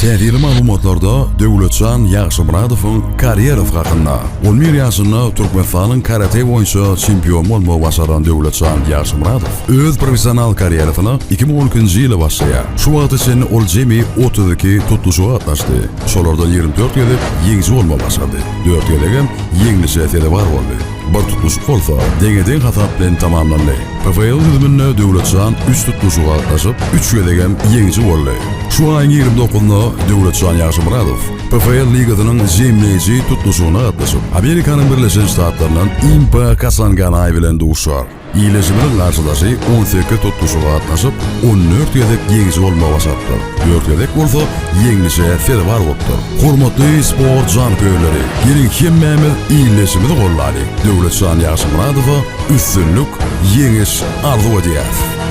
Täsirli maglumatlarda Döwletjan Ýagşymyradowyň karýerasy hakynda. On bir ýaşynda Türkmenistanyň karate boýunça çempiony bolmagy başaran Döwletjan Ýagşymyradow öz professional karýerasyna 2012-nji ýyly başlaýar. Şu wagta çenli ol jemi 32 tutluşyga gatnaşdy. Şolardan 24 gezek ýeňiji bolmagy başardy. Dört gezegem ýeňlişe sezewar boldy. Bir tutluşyk bolsa deňe-deň hasap bilen tamamlandy. PFL düzüminde Döwletjan üç tutluşyga gatnaşyp, üç gezegem ýeňiji boldy. Şu aýyň ýigrimi dokuzynda Döwletjan Ýagşymyradow PFL ligasynyň jemleýji tutluşygyna gatnaşyp, Amerikanyň Birleşen Ştatlaryndan Impa Kasanganaý bilen duşar. Ildeşimiziň garşydaşy on sekiz tutluşyga gatnaşyp, on dört gezek ýeňiji bolmagy başarypdyr, dört gezek bolsa ýeňlişe sezewar bolupdyr. Hormatly sport janköýerleri, geliň hemmämiz ildeşimizi goldalyň! Döwletjan Ýagşymyradowa üstünlik, ýeňiş arzuw edýäris!